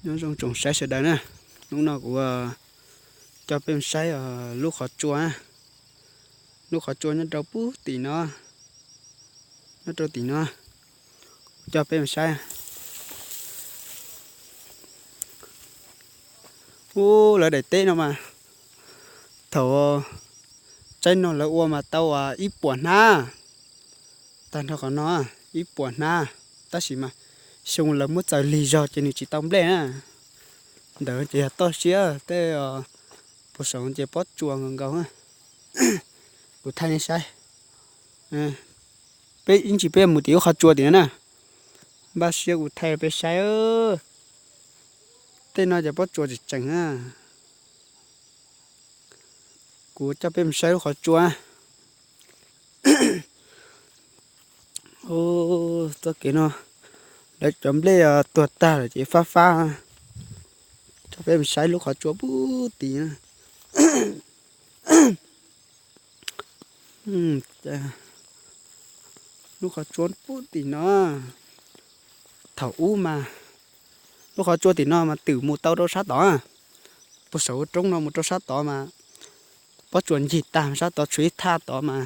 Nyob zoo tsoom saib sawv daws na, hnub no kuv coj peb mus saib lub qhov tsua. Lub qhov tsua nyob rau pub tim no, nyob rau tim no, kuv coj peb mus saib. Ub, lawv daim teb no mas thaum tsaib no lawv ua mas tau ib puas hnab, tag nrho qhov no ib puas hnab, tab sis mas xyoo lawv muab txaws lig zog ces nws tsis tau nplej na. Ntawd ces yog toj siab tej, puag saum ces pob tsuas nkaus nkaus. Kuv thaij nej saib, peb ib ntsis peb mus tim lub qhov tsua tim no na. Npaj siab kuv thaij peb saib. Tej no ces pob tsuas tseem tseem na. Kuv coj peb mus saib lub qhov tsua. Txoj kev no lawv cov nplej tuag tag lawm ces fab fab. Coj peb mus saib lub qhov tsua pub tim. Lub qhov tsua pub tim no, thaum ub mas lub qhov tsua tim no mas twm mus tau rau sab tod. Puag saum roob no mus rau sab tod mas pob tsuas ncig tag, sab tod tshuav ib thaj tod mas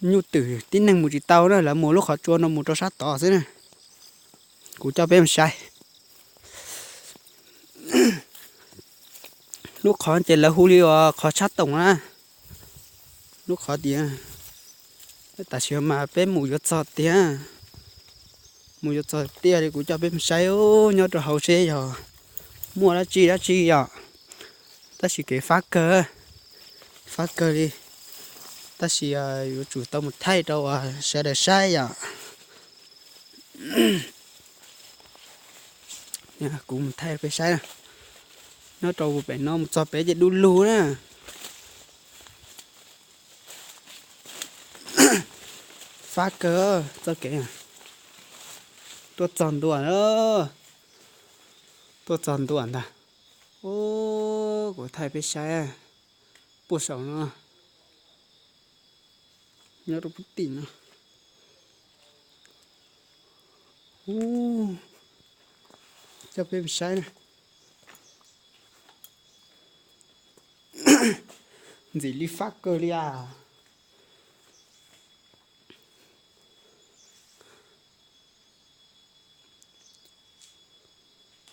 nyuj twm tib neeg mus tsis tau na, lawv mus lub qhov tsua no mus rau sab tod xwb na. Kuv coj peb mus saib. Lub qhov ces lawv hu li uas qhov tshab toom na. Lub qhov tias, tam sim mas peb mus yuav txog tiag. Mus yuav txog tiag li kuv coj peb mus saib nyob rau hauv seb yog muaj dab tsi dab tsi yom. Tab sis kev fab kawg, fab kawg li. Tab sis yuav tsum tau mus thaij rau sawv daws saib yom. Kuv mus thaij peb saib na. Nyob rau pem no mus txog pem ces du lug na. Fab kawg txoj kev. Tuaj txog ntua, tuaj txog ntua ntag. Kuv thaij peb saib puag saum no, nyob rau pub tim no. Coj peb mus saib na. Ntxim li fab kawg li as.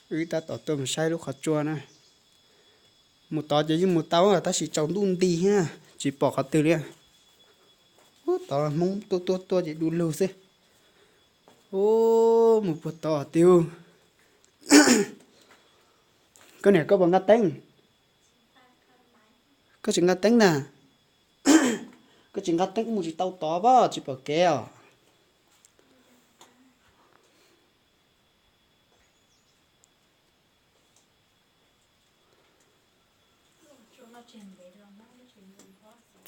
Wb tab tom tuaj mus saib lub qhov tsua na. Mus tod ces yeej mus tau tab sis tsaus ntuj nti thiab tsis pom qhov twg li. Ub, tod Hmoob tuaj tuaj tuaj ces du lug xwb. Ub, mus puag tod tiag. Koj niam, koj puas nqa teeb? Koj tsis nqa teeb na? Koj tsis nqa teeb mus tsis tau tod pob, tsis pom kev os.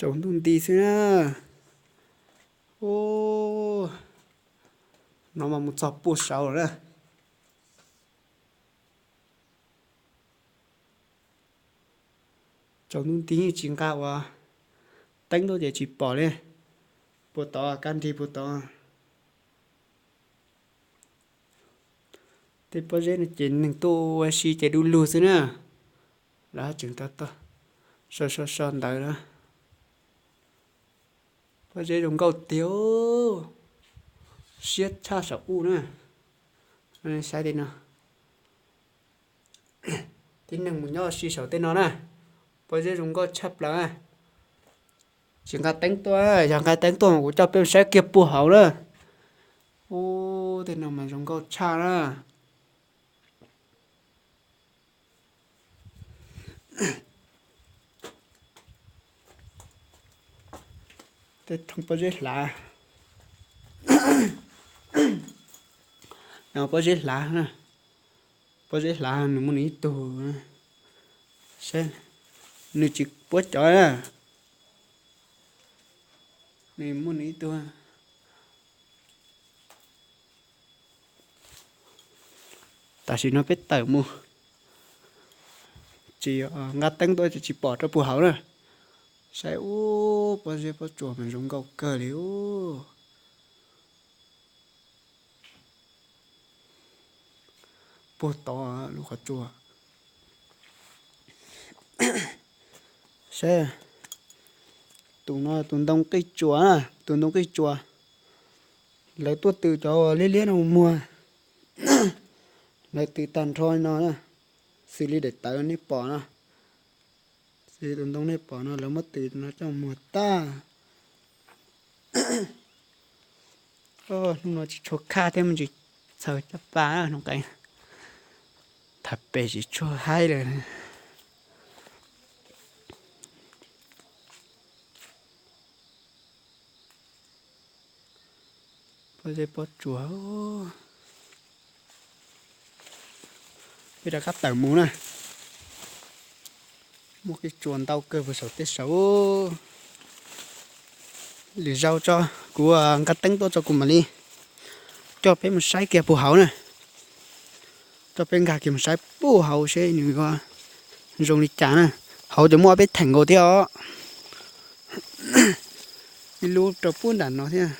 Tsaus ntuj nti xwb na. Ub, no mas mus txog puag saud lawm na. Tsaus ntuj nti tsis nqa ua teeb tuaj ces tsis pom li. Puag tod, kab nrig puag tod. Tej pob zeb no ces neeg tuaj ua si ces du lug xwb na. Lawv tseem tau tuaj so so so ntawd na. Pob zeb zoo nkauj tiag, siab tshaj saum ub na. Saib li no, tib neeg mus nyob ua si saum tej no na. Pob zeb zoo nkauj tshaj plaws. Tsis nqa teeb tuaj, yog nqa teeb tuaj mas kuv coj peb saib kiag puag hauv na. Ub, tej no mas zoo nkauj tshaj na. Tej thoob pob zeb hlav. No pob zeb hlav, pob zeb hlav nws muaj nws ib tug, saib, nws tsis puab cov na. Nws muaj nws ib tug. Tam sim no peb tawm mus, tsis nqa teeb tuaj tsis pom rau puag hauv na. Saib ub, pob zeb pob tsuas mas zoo nkauj kawg li ub. puag tod lub qhov tsua. Saib, tus no tus ntoo qij tsuas, tus ntoo qij tsuas. Lawv tuaj tws cov liab liab no muag, lawv tws tag nrho no, xws li daim tawv nej pom no, xws li tus ntoo nej pom no lawv muab tws no coj muag tag. Hnub no tsis tshua khaj thiab me ntsis txhaws caj pas no qee, tham pem tsis tshua haib lawm. Pob zeb pob tsuas, peb rov qab tawm mus na. Muaj qij tsuas ntau kawg puag saum tej saud. Lwm zaus tso, kuv nqa teeb tuaj tso kuv mam li coj peb mus saib kiag puag hauv na. Coj peb nkag kiag mus saib puag hauv seb nws yuav zoo li cas na. Hauv ces muaj ob peb theem nkaus thiab os. Ib lub rau puag nram no thiab.